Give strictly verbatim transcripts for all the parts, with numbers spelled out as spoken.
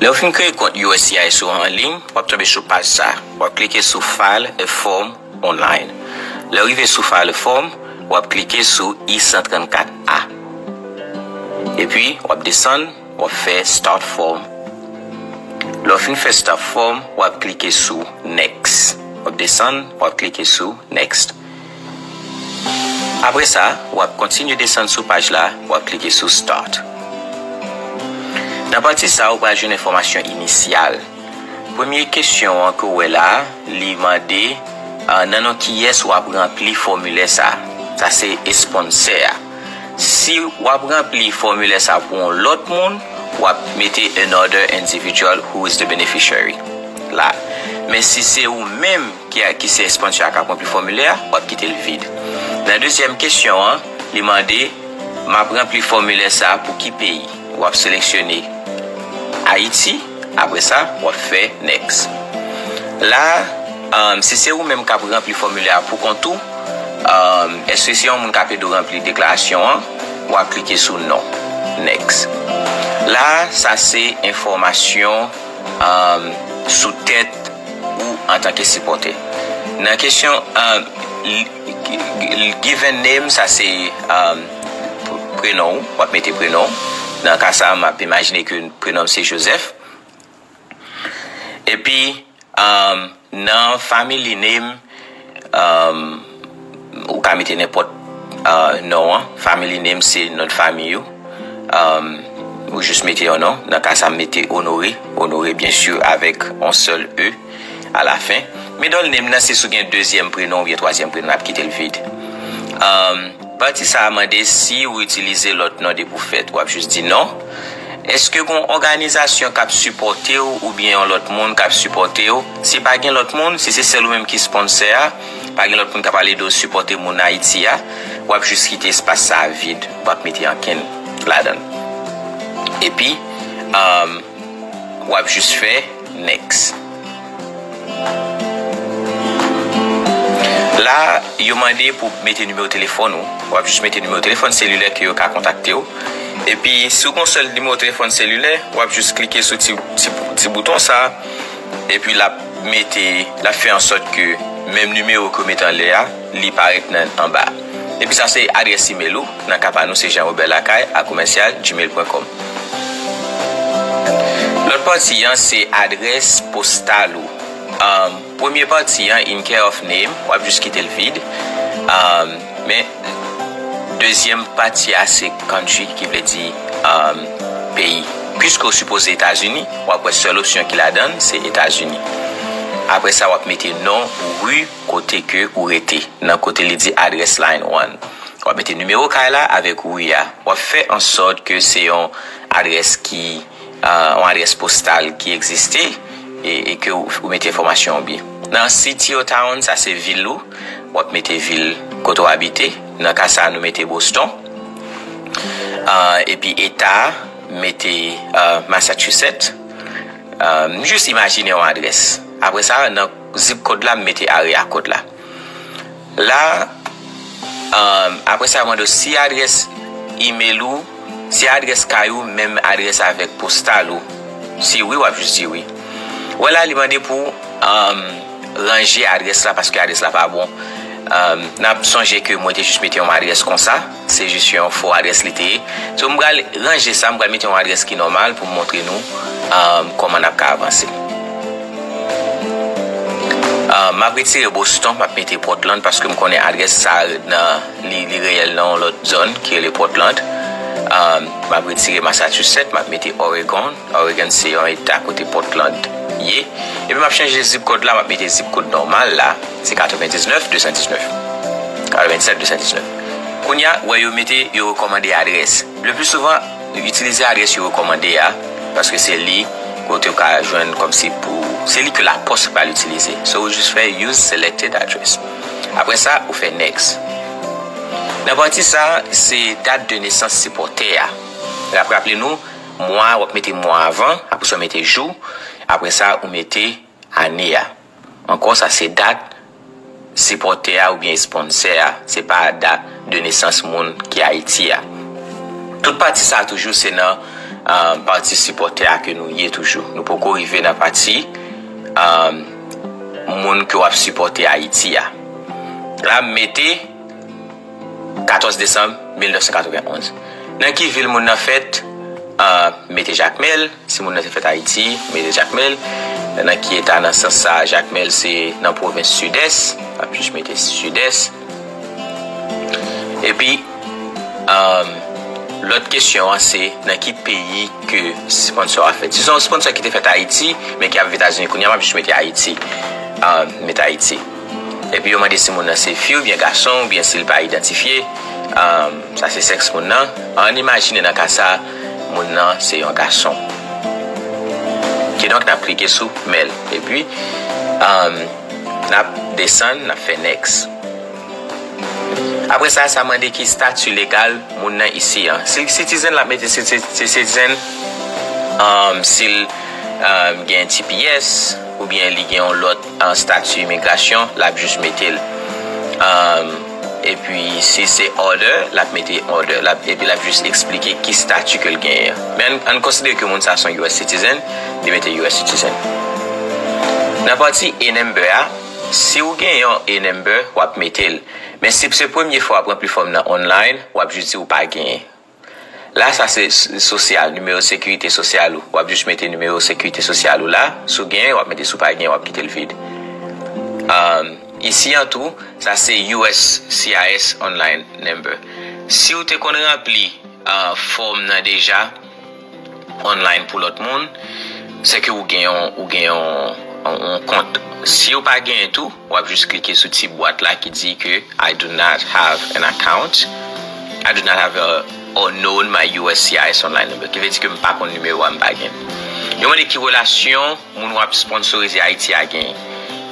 Lè w fin kreye kont U S C I S ou an liy, w ap tonbe sou paj sa. W ap klike sou File a Form Online. Lè w rive sou File a Form, w ap klike sou I san trannkat A. Epi, w ap desann, w ap fè Start Form. Lè w fin fè Start Form, w ap klike sou Next. W ap desann, w ap klike sou Next. Apre sa, w ap kontinye desann sou paj la, w ap klike sou Start. Nan pati sa, ou pral jwenn enfòmasyon inisyal. Premye kesyon an ke w wè la, li mande, ah, nan non kiyès w ap ranpli fòmilè sa. Sa se esponsè a. Si w ap ranpli fòmilè sa pou yon lòt moun, w ap mete another individual who is the beneficiary la. Men si se ou menm ki, ki se esponsè a k ap ranpli fòmilè a, w ap kite l vid. Nan dezyèm kesyon an, li mande, m ap ranpli fòmilè sa pou ki peyi? W ap seleksyone Ayiti, apre sa, w ap fè Next. La, um, si se ou menm k ap ranpli fòmilè a pou kont ou, um, èske se yon moun k ap ede w ranpli deklarasyon an? W ap klike sou Non. Next. La, sa se enfòmasyon, um, sou tèt ou antanke sipòtè. Nan kesyon, um, l- l- given name, sa se, um, prenon ou, w ap mete prenon ou. Nan ka sa, m ap imajine ke prenon m se Joseph. Epi, um, nan family name, um, ou ka mete nenpòt, uh, non an. Family name se non de fanmi ou. Um, ou jis mete yon non. Nan ka sa, m mete Honoré. Honoré, byen si, avèk yon sèl E alafen. Middle name nan, se si w gen dezyèm prenon oubyen twazyèm prenon, n ap kite l vid. Um, pati sa a mande si ou itilize lòt non depi w fèt. W ap jis di non. Èske gen yon òganizasyon k ap sipòte w oubyen yon lòt moun k ap sipòte w? Si pa gen lòt moun, si se sèl ou menm ki sponsè a, pa gen lòt moun k ap al ede w sipòte moun Ayiti a, w ap jis kite espas sa a vid, w p ap mete ankenn ladan l. Epi, um, w ap jis fè Next. La, yo mande pou mete nimewo telefòn ou. W ap jis mete nimewo telefòn selilè ke yo ka kontakte w. Epi, si w gen yon sèl nimewo telefòn selilè, w ap jis klike sou ti, ti, ti bouton sa a. Epi, l ap mete, l ap fè an sòt ke menm nimewo ke w mete anlè a, li parèt nan, anba. Epi sa se adrès imèl ou. Nan ka pa nou, se Jean Robert Lakay a commercial gmail point com. Lòt pati an, se adrès postal ou. Um, premye pati an, in care of name, w ap jis kite l vid. Um, men, dezyèm pati a, se country, ki vle di, um, peyi. Piske w sipoze Etazini, w ap wè sèl opsyon ki ladan l, se Etazini. Apre sa, w ap mete non, ri, kote ke ou rete, nan kote li di address line one. W ap mete nimewo kay la avèk ri a. W ap fè an sòt ke se yon adrès ki, ah, yon adrès postal ki egziste e, e ke ou, ou mete enfòmasyon w byen. Nan city or town, sa se vil ou. W ap mete vil kote w abite. Nan ka sa a, nou mete Boston. Ah, epi eta a, mete, ah, Massachusetts. Ah, m jis imajine yon adrès. Apre sa, nan zip kòd la, m mete area code la. La, um, apre sa, yo mande w si adrès imèl ou, si adrès kay ou menm adrès avèk postal ou. Si wi, w ap jis di wi. Wè la, li mande pou, um, ranje adrès la paske adrès la pa bon. Um, n ap sonje ke mwen te jis mete yon adrès konsa. Se jis yon fo adrès li te ye. So, m pral ranje sa, m pral mete yon adrès ki nòmal pou m montre nou, um, kòman n ap ka avanse. Um, m ap retire Boston, m ap mete Portland, paske m konnen adrès sa nan, li, li reyèl nan yon lòt zòn ki rele Portland. Um, m ap retire Massachusetts, m ap mete Oregon. Oregon se yon eta kote Portland ye. Epi m ap chanje zip kòd la, m ap mete zip kòd nòmal la, se katrevendisnèf de san disnèf. Katrevendisèt de san disnèf. Kounye a, wè yo mete, yo rekòmande adrès. Le pli souvan, itilize adrès yo rekòmande a, paske se li kote w ka jwenn kòmsi pou, se li ke lapòs pral itilize. So, ou jis fè use selected address. Apre sa, ou fè next. Nan pati sa, se dat de nesans sipòtè a. N ap raple nou, mwa, w ap mete mwa avan, apre sa w mete jou, apre sa ou mete ane a. Ankò, sa se dat sipòtè a oubyen esponsè a, se pa dat de nesans moun ki Ayiti a. Tout pati sa a toujou se nan, um, pati sipòtè a ke nou ye toujou. Nou poko rive nan pati, um, moun ke w ap sipòte Ayiti a. La, m mete katòz desanm mil nèf san katrevenn onz. Nan ki vil moun nan fèt? Ah, mete Jakmèl. Si moun nan te fèt Ayiti, mete Jakmèl. Nan ki eta nan sans sa? Jakmèl se nan pwovens Sidès. M ap jis mete Sidès. Epi, um, lòt kesyon an se nan ki peyi ke sponsor a fèt. Si se yon sponsor ki te fèt Ayiti, men ki ap viv Etazini kounye a, m ap jis mete Ayiti. Um, mete Ayiti. Epi yo mande si moun nan se fi oubyen gason, oubyen si l pa idantifye. Um, sa se sèks moun nan. Ann imajine nan ka sa, moun nan se yon gason. Kidonk, n ap klike sou male. Epi, um, n ap desann, n ap fè next. Apre sa, sa mande ki stati legal moun nan isi an. Si l citizen, l ap mete si, si, si citizen. Um, si l, um, gen T P S, oubyen li gen yon lòt, uh, stati imigrasyon, l ap jis mete l. Um, epi, si se other, l ap mete other. L ap, epi l ap jis eksplike ki stati ke l genyen an. Men ann, ann konsidere ke moun sa se yon U S citizen, li mete U S citizen. Nan pati A number a, si w gen yon A number, w ap mete l. Men si se premye fwa w ap ranpli fòm nan online, w ap jis di w pa genyen. La, sa se s-, sosyal, nimewo sekirite sosyal ou. W ap jis mete nimewo sekirite sosyal ou la. Si w genyen, w ap mete, si w pa genyen, w ap kite l vid. Um, isi an tou, sa se U S C I S online number. Si w te konn ranpli, uh, fòm nan deja, online pou lòt moun, se ke ou gen yon, ou gen yon, yon, yon kont. Si ou pa genyen tou, w ap jis klike sou ti bwat la ki di ke "I do not have an account. I do not have a, or known my U S C I S online number." Ki vle di ke m pa konn nimewo a, m pa gen. Yo mande ki relasyon moun w ap sponsorize Ayiti a genyen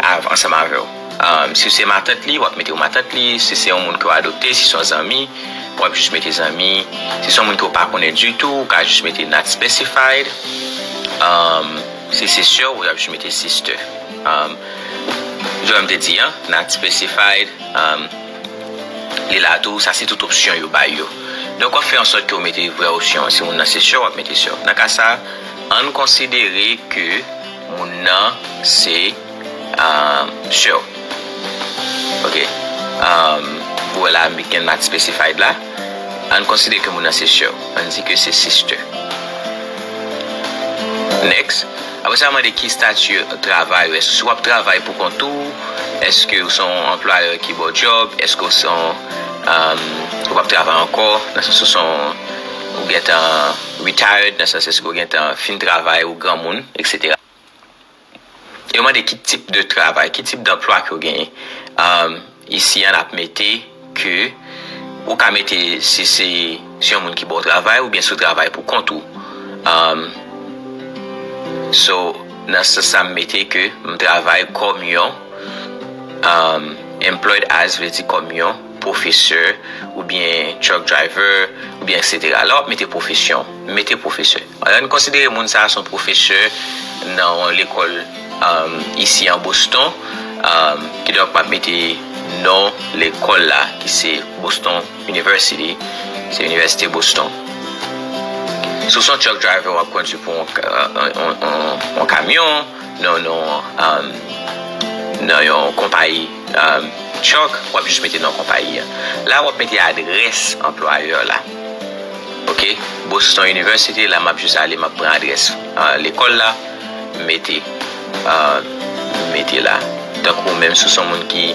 av-, ansanm avè w. Um, si se matant li, w ap mete w matant li. Si se yon moun ke w adopte, si se yon zanmi, w ap jis mete zanmi. Si se yon moun ke w pa konnen ditou, ou ka jis mete not specified. Um, si se sè w, w ap jis mete sister. Um, jan m te di an, not specified. Um, li la tou, sa se tout opsyon yo bay yo. Donk, w ap fè an sòt ke w mete vrè opsyon an. Si moun nan se sè w, w ap mete sè w. Nan ka sa, ann konsidere ke moun nan se, um, sè w. Ok. Um, ou wè la, m gen not specified la. Ann konsidere ke moun nan se sè w. Ann di ke se sister. Next. Apre sa, mande ki stati travay ou. Èske w ap travay pou kont ou? Èske w se yon anplwayè ki ba w djòb? Èske w se yon, um, ou p ap travay ankò? Nan sans ou se yon, ou gentan retired, nan sans èske w gentan fin travay, ou granmoun, etsetera. Yo mande ki tip de travay, ki tip danplwa ke w genyen. Um, isi an, n ap mete ke ou ka mete si se, si yon moun ki ba w travay oubyen si w travay pou kont ou. Um, so, nan sans sa, m mete ke m travay kòm yon, um, employed as, vle di kòm yon pwofesè, oubyen truck driver, oubyen etsetera. La, w ap mete pwofesyon. Mete pwofesè. Ann konsidere moun sa a se yon pwofesè nan yon lekòl, um, isi an Boston. Um, kidonk, m ap mete non lekòl la, ki se Boston University. Se Inivèsite Boston. Si w se yon truck driver, w ap kondui pou yon, yon, yon, yon, yon kamyon, nan, nan, um, nan yon konpayi, um, truck, w ap jis mete non konpayi an. La, w ap mete adrès anplwayè la. Ok? Boston University, la, m ap jis ale, m ap pran adrès, uh, lekòl la, m mete, uh, m mete la. Tankou menm si w se yon moun ki,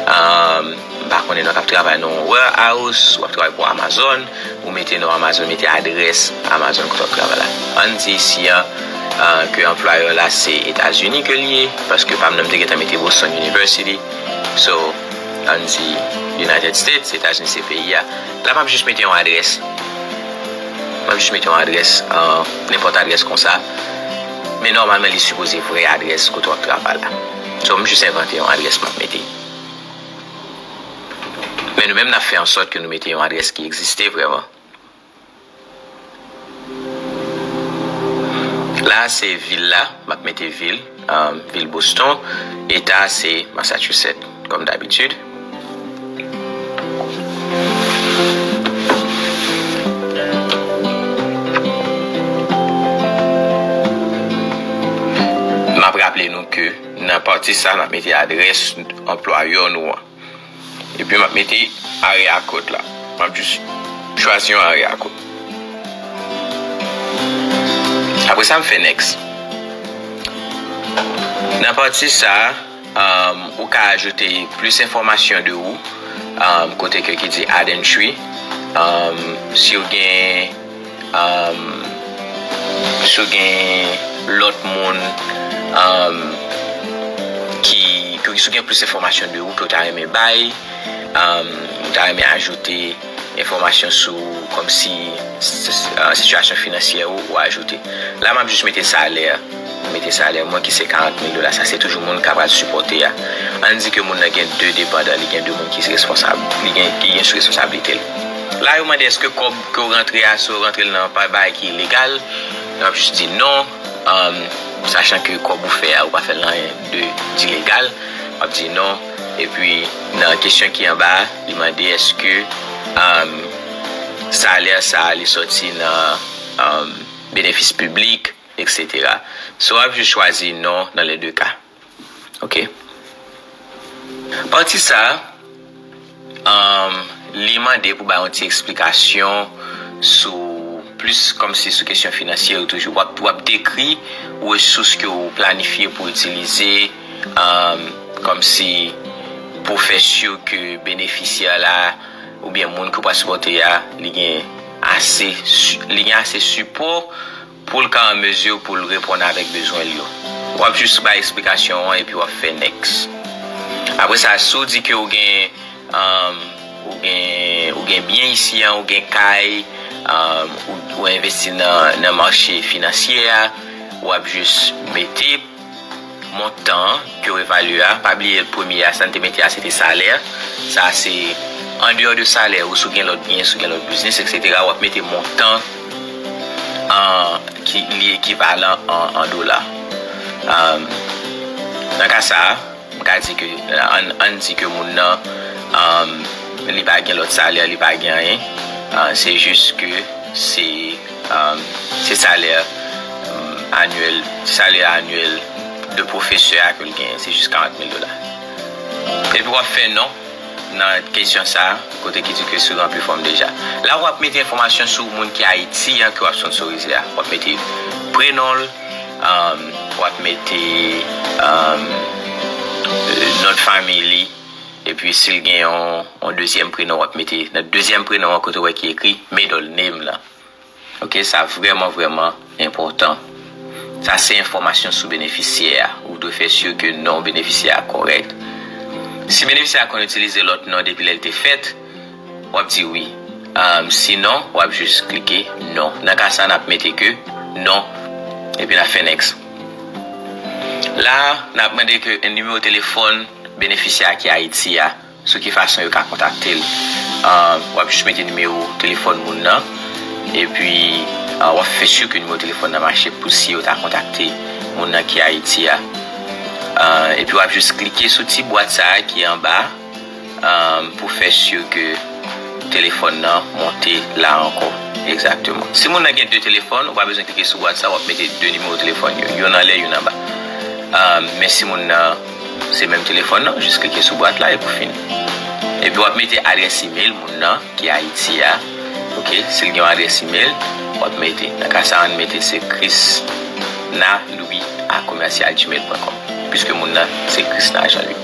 um, m pa konnen, non, k ap travay nan yon warehouse, w ap travay pou Amazon, ou mete non Amazon, mete adrès Amazon kote w ap travay la. Ann di isi an, ah, ke anplwayè la se Etazini ke l ye, paske pa m nan m te gentan mete Boston University. So, ann di United States, Etazini se peyi a. La, m ap jis mete yon adrès. M ap jis mete yon adrès, ah, nenpòt adrès konsa. Men nòmalman, li sipoze vrè adrès kote w ap travay la. So, m jis envante yon adrès m ap mete. Men nou menm, n ap fè an sòt ke nou mete yon adrès ki egziste vrèman. La, se vil la, m ap mete vil, um, vil Boston. Eta, se Massachusetts, kòm dabitid. ke nan pati sa, n ap mete adrès anplwayè nou an. Epi m ap mete area code la. M ap jis chwazi yon area code. Apre sa, m fè next. Nan pati sa, um, ou ka ajoute plis enfòmasyon de ou, um, kote ke ki di add entry. Um, si w gen, um, si w gen lòt moun, um, ki, ki, si w gen plis enfòmasyon de ou ke w ta renmen bay, um, ou ta renmen ajoute enfòmasyon sou kòmsi s- s- ah, sitiyasyon finansyè ou, ou ajoute. La, m ap jis mete salè. M mete salè mwen ki se karant mil dola. Sa se toujou moun k ap pral sipòte a. Ann di ke moun nan gen de depandan, li gen de moun ki responsab, li gen, ki gen sou responsablite l. La, yo mande èske kòb ke w rantre a, si w rantre l nan pa bagay ki ilegal, m ap jis di non, um, sachan ke kòb ou fè a, ou pa fè l nan anyen de, d'ilegal, m ap di non. Epi, nan kesyon ki anba a, li mande èske, um, salè sa a, li sòti nan, um, benefis piblik, et cetera. So, w ap jis chwazi non nan les deux cas. Ok. Pati sa, um, li mande pou bay yon ti eksplikasyon sou, plis kòmsi sou kesyon finansyè yo toujou. W ap, w ap dekri resous ke w planifye pou itilize, um, kòmsi pou fè si ke benefisyè la oubyen moun ke w pral sipòte a, li gen ase, su- li gen ase sipò pou l ka an mezi pou l reponn avèk bezwen l yo. W ap jis bay eksplikasyon an epi w ap fè next. Apre sa, si w di ke w gen, um, ou gen, ou gen byen isi an, ou gen kay, um, ou, ou envesti nan, nan mache finansyè a, w ap jis mete montan ke w evalye a. Pa bliye premye a, sa n te mete a, se te salè. Sa se andeyò de salè ou, si w gen lòt byen, si w gen lòt biznis, et cetera. W ap mete montan, an, ki li ekivalan an, an dola. Um, nan ka sa a, m ka di ke, ann, ann di ke moun nan, um, li pa gen lòt salè, li pa gen anyen. Uh, se jis ke se, um, se salè, um, anyèl, se salè anyèl de pwofesè a ke l genyen, se jis karant mil dola. Epi w ap fè non nan kesyon sa a, kote ki di ke si w ranpli fòm deja. La, w ap mete enfòmasyon sou moun ki Ayiti an ke w ap sponsorize a. W ap mete prenon l, um, w ap mete, um, non de fanmi li, epi si l gen yon, yon dezyèm prenon, w ap mete nan dezyèm prenon an kote w wè ki ekri middle name lan. Ok, sa vrèman, vrèman enpòtan. Sa se enfòmasyon sou benefisyè a. Ou dwe fè si ke non benefisyè a kòrèk. Si benefisyè a konn itilize lòt non depi lè l te fèt, w ap di wi. Um, sinon, w ap jis klike non. Nan ka sa, n ap mete ke non. Epi n ap fè next. La, n ap mande ke nimewo telefòn benefisyè a ki Ayiti a, sou ki fason yo ka kontakte l. Ah, w ap jis mete nimewo telefòn moun nan, epi, ah, w ap fè si ke nimewo telefòn nan mache pou si yo ta kontakte moun nan ki Ayiti a. Ah, epi w ap jis klike sou ti bwat sa a ki anba, ah, pou fè si ke telefòn nan monte la ankò. Egzakteman. Si moun nan gen de telefòn, ou pa bezwen klike sou bwat sa, w ap mete de nimewo telefòn yo, youn anlè, youn anba. Ah, men si moun nan se menm telefòn nan, jis klike sou bwat la epi w fini. Epi w ap mete adrès imèl moun nan ki Ayiti a. Ok, si l gen yon adrès imèl, w ap mete. Nan ka sa, ann mete se Chrisna Louis a commercial gmail point com. Piske moun nan se Chrisna Jean Louis.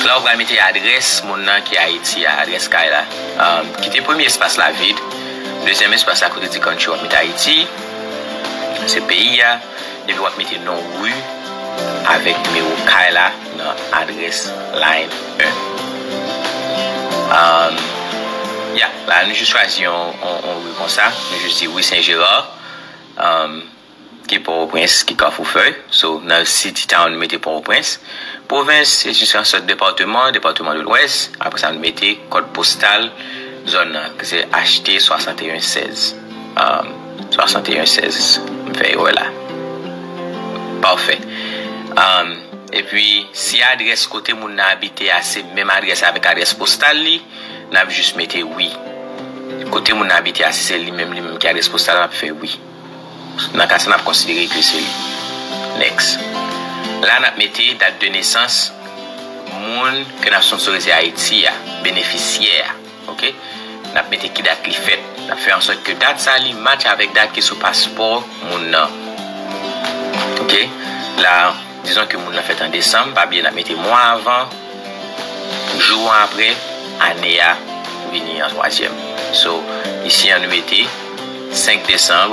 La, w pral mete adrès moun nan ki Ayiti a, adrès kay la. Um, kite premye espas la vid. Dezyèm espas la kote di country, w ap mete Ayiti. Se peyi a. Epi w ap mete non ri avèk nimewo kay la nan adrès line en. Um, ya, la, nou jis chwazi yon, yon, yon ri konsa. Nou jis di ri Sen Jera. Um, ki Pòtoprens, ki Kafou Fèy. So, nan City Town, nou mete Pòtoprens. Pwovens, se jis yon sòt depatman, depatman de Lwès. Apre sa, nou mete kòd postal zòn nan, ki se H T swasanteyen sèz. Um, swasanteyen sèz. M fè erè la. Pafè. Um, epi, si adrès kote moun nan abite a, se menm adrès avèk adrès postal li, n ap jis mete wi. Kote moun nan abite a, si se li menm, li menm ki adrès postal, n ap fè wi. Nan ka sa, n ap konsidere ke se li. Next. La, n ap mete dat de nesans moun ke n ap sponsorize Ayiti a, benefisyè a. Ok? N ap mete ki dat li fèt. N ap fè ansòt ke dat sa li match avèk dat ki sou paspò moun nan. Ok? La, dizon ke moun nan fèt an desanm, pa bliye n ap mete mwa avan, jou an apre, ane a vini an twazyèm. So, isi an nou mete senk desanm,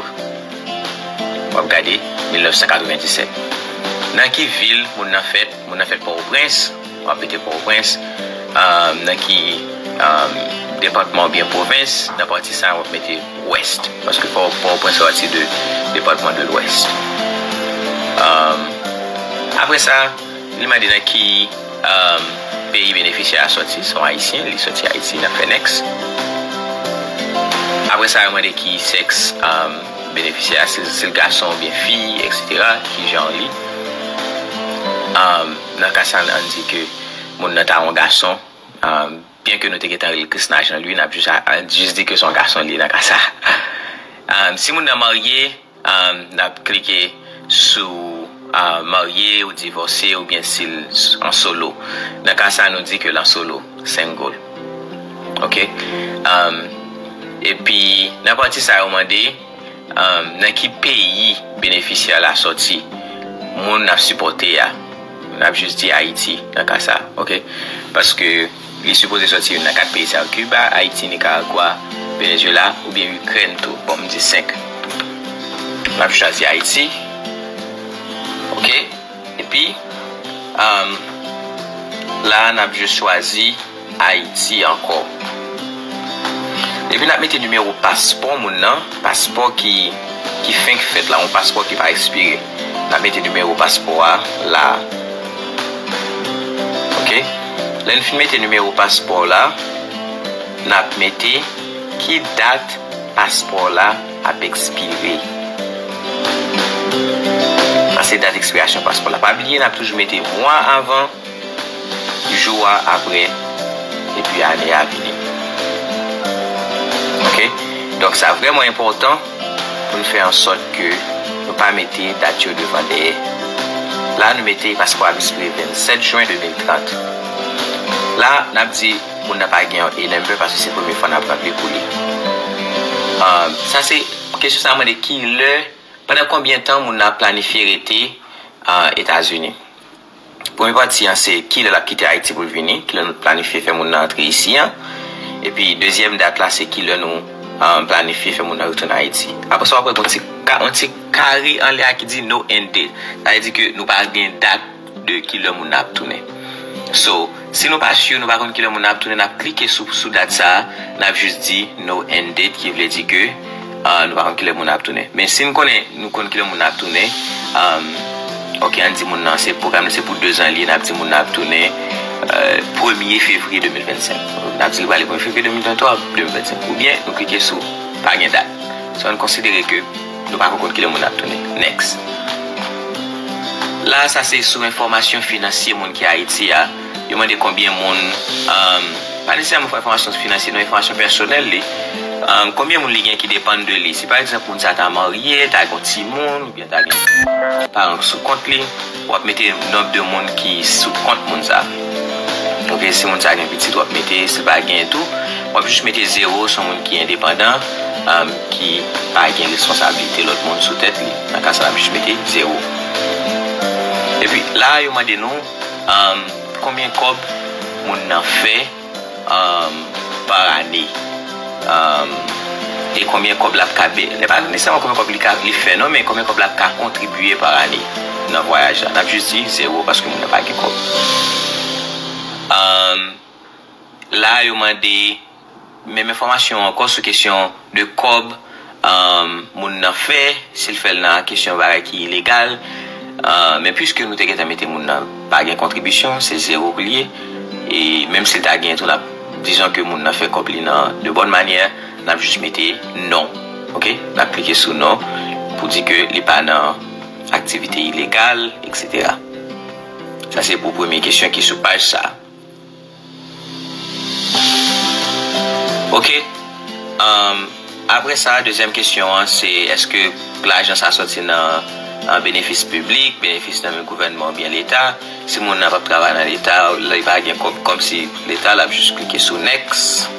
w ap gade mil nèf san katrevenndisèt. Nan ki vil moun nan fèt? Moun nan fèt Pòtoprens, w ap mete Pòtoprens. Um, nan ki, um, depatman oubyen pwovens? Nan pati sa a, w ap mete West. Paske Pò-, Pòtoprens fè pati de depatman de Lwès. Um, apre sa, li mande nan ki, um, peyi benefisyè a sòti. Se yon Ayisyen, li sòti Ayiti, n ap fè next. Apre sa, yo mande ki sèks, um, benefisyè a, si, si l gason oubyen fi, et cetera, ki jan li. Um, nan ka sa, ann di ke moun nan ta yon gason, um, byen ke nou te gentan rele Krisna Jean Louis, n ap jis, a, a, jis di ke se yon gason li ye nan ka sa. Um, si moun nan marye, um, n ap klike sou, uh, marye ou divòse oubyen si l s-, an solo. Nan ka sa, nou di ke l an solo, single. Ok? Um, epi, nan pati sa yo mande, um, nan ki peyi benefisyè la sòti, moun n ap sipòte a. N ap jis di Ayiti, nan ka sa. Ok? Paske li sipoze sòti youn nan kat peyi sa yo, Kiba, Ayiti, Nikaragwa, Venezuela, oubyen Ikrèn tou. Bon, m di senk. N ap chwazi Ayiti. Ok? Epi, um, la, n ap jis chwazi Ayiti ankò. Epi, n ap mete nimewo paspò moun nan, paspò ki, ki fenk fèt la, yon paspò ki pa ekspire. N ap mete nimewo paspò a la. Ok? Lè n fin mete nimewo paspò la, n ap mete ki dat paspò la ap ekspire. Sa se dat ekspirasyon paspò la. Pa bliye, n ap toujou mete mwa avan, jou a apre, epi ane a vini. Ok? Donk, sa vrèman enpòtan pou n fè an sòt ke nou pa mete dat yo devan dèyè. La, nou mete paspò a ekspire vennsèt jen de mil trant. La, n ap di moun nan pa gen yon A number paske se premye fwa n ap aple pou li. Ah, sa se kesyon sa a mande ki lè, pandan konbyen tan moun nan ap planifye rete, ah, Etazini. Premye pati an se ki lè l ap kite Ayiti pou l vini, ki lè nou planifye fè moun nan antre isi an. Epi dezyèm dat la se ki lè nou, ah, planifye fè moun nan retounen Ayiti. Apre sa, w ap wè yon ti ka-, yon ti kare anlè a ki di no end date. Sa vle di ke nou pa gen dat de ki lè moun nan ap tounen. So, si nou pa sure, nou pa konn ki lè moun nan ap tounen, n ap klike sou, sou dat sa a, n ap jis di no end date, ki vle di ke, ah, nou pa konn ki lè moun nan ap tounen. Men si n konnen, nou konn ki lè moun nan ap tounen, um, ok, ann di moun nan, se pwogram nan, se pou dezan li ye, n ap di moun nan ap tounen, euh, premye fevriye de mil vennsenk. N ap di li prale premye fevriye de mil venntwa, de mil vennsenk. Oubyen, nou klike sou pa gen dat. So, ann konsidere ke nou pa ko konn ki lè moun ap tounen. Next. La, sa se sou enfòmasyon finansye moun ki Ayiti a. Yo mande konbyen moun, um, pa nesesèman pou enfòmasyon finansye, non, enfòmasyon pèsonèl li. Um, konbyen moun li gen ki depann de li. Si pa egzanp moun sa ta marye, ta gen yon timoun, oubyen ta gen paran sou kont li, w ap mete nonb de moun ki sou kont moun sa. Ok, si moun sa gen pitit, w ap mete, si l pa gen tou, w ap jis mete zewo, se yon moun ki endepandan, um, ki pa gen responsablite lòt moun sou tèt li. Nan ka sa, n ap jis mete zewo. Epi la, yo mande nou, um, konbyen kòb moun nan fè, um, pa ane. Um, e konbyen kòb l ap ka be-, se pa nesesèman konbyen kòb li ka, li fè, non, men konbyen kòb l ap ka kontribye pa ane nan vwayaj la. N ap jis di zewo paske moun nan pa gen kòb. Um, la, yo mande menm enfòmasyon ankò sou kesyon de kòb, um, moun nan fè, si l fè l nan kesyon bagay ki ilegal. Uh, men piske nou te gentan mete moun nan pa gen kontribisyon, se zewo pou l ye. E menm si l ta gen tou, n ap, dizon ke moun nan fè kòb li nan de bòn manyè, n ap jis mete non. Ok? N ap klike sou non pou di ke li pa nan aktivite ilegal, et cetera. Sa se pou premye kesyon ki sou paj sa. Ok. Um, apre sa, dezyèm kesyon an, se èske lajan sa sòti nan ah, benefis piblik, benefis nan men gouvènman oubyen Leta. Si moun nan p ap travay nan Leta, li pa gen kòb, kòmsi Leta, l ap jis klike sou next.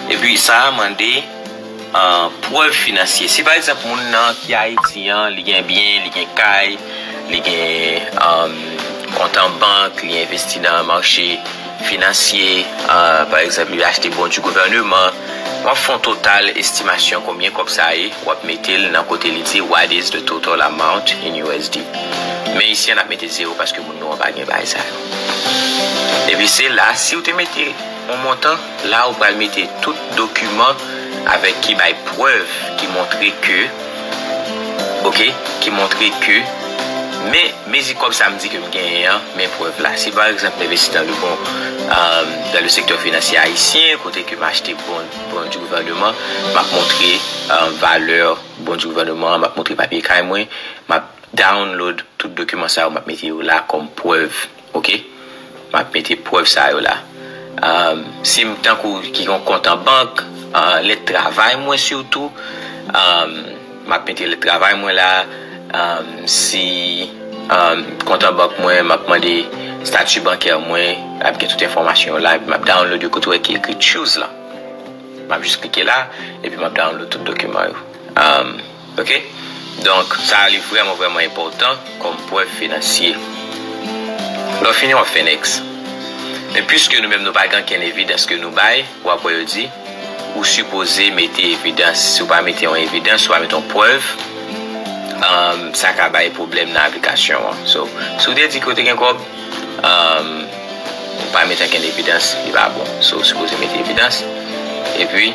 Epi sa a mande, ah, prèv finansye. Si pa egzanp moun nan ki Ayiti an, li gen byen, li gen kay, li gen, ah, kont an bank, li envesti nan mache finansye, ah, pa egzanp, li achte bon di gouvèneman, w ap fè yon total estimasyon konbyen kòb sa ye, w ap mete l nan kote li di, "What is the total amount in U S D?" Men isi an, n ap mete zewo paske moun nou an pa gen bagay sa yo. Epi se la, si w te mete yon montan, la ou pral mete tout dokiman avèk ki bay prèv ki montre ke, oke, ki montre ke, men mezi kòb sa m di ke m genyen an, men prèv la. Si pa egzanp m envesti dans le bon, euh, dans le secteur financier haïtien, kote ke m achte bon, bon di gouvèneman, m ap montre, euh, valè bon di gouvèneman, m ap montre papye kay mwen, m ap download tout dokiman sa yo, m ap mete yo la kòm prèv, oke? M ap mete prèv sa yo la. Um, si m tankou ki gen yon kont an bank, uh, lèt travay mwen sitou, um, m ap mete lèt travay mwen la. Um, si, um, kont an bank mwen, m ap mande stati bankè mwen, ap gen tout enfòmasyon yo la, epi m ap download yo kote w wè ki ekri choose la. M ap jis klike la, epi m ap download tout dokiman yo. Um, oke? Donk, sa a li vrèman, vrèman enpòtan kòm prèv finansye. Lè w fini, w ap fè next. Men piske nou menm nou pa gen ankenn evidans ke nou bay, w ap wè yo di, ou sipoze mete evidans. Si w pa mete yon evidans, si w pa mete yon prèv, um, sa ka bay pwoblèm nan aplikasyon an. So, si w te di ke w te gen kòb, um, ou pa mete ankenn evidans, li pa bon. So, ou sipoze mete evidans. Epi,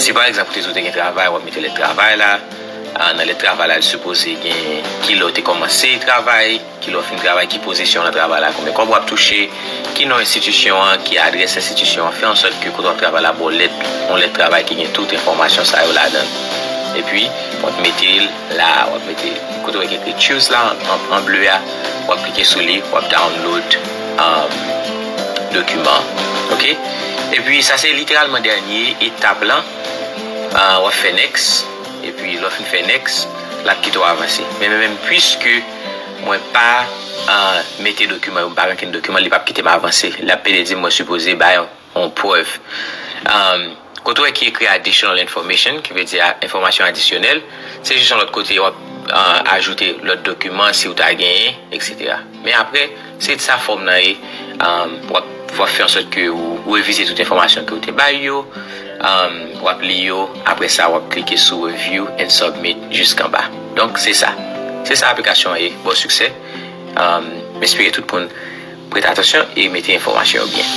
si pa egzanp, ou te di w te gen travay, w ap mete lèt travay la. Ah, nan lèt travay la, li sipoze gen ki lè w te kòmanse travay, ki lè w fin travay, ki pozisyon nan travay la, konbyen kòb w ap touche, ki non enstitisyon an, ki adrès enstitisyon an, fè an sòt ke kote w ap travay la ba w lèt, yon lèt travay ki gen tout enfòmasyon sa yo ladan l. Epi, w ap mete l la, w ap mete kote w wè ki ekri choose la, an, an, an ble a, w ap klike sou li, w ap download, um, dokiman an. Oke? Epi, sa se literalman dènye etap lan. Ah, w ap fè next. Epi, lè w fin fè next, l ap kite w avanse. Men, men, men, piske mwen pa, ah, mete dokiman yo, m pa gen okenn dokiman, li p ap kite m avanse. L ap pede di m mwen sipoze bay yon, yon prèv. Um, kote w wè ki ekri additional information, ki vle di a, enfòmasyon adisyonèl, se jis yon lòt kote w ap, ah, ajoute lòt dokiman si w ta genyen, etsetera. Men apre, se sa fòm nan ye, um, w ap, w ap fè an sòt ke ou revize tout enfòmasyon ke w te bay yo, um, w ap li yo, apre sa w ap klike sou review and submit jiskanba. Donk, se sa. Se sa aplikasyon an ye. Bon siksè. Um, m espere tout moun prete atansyon e mete enfòmasyon yo byen.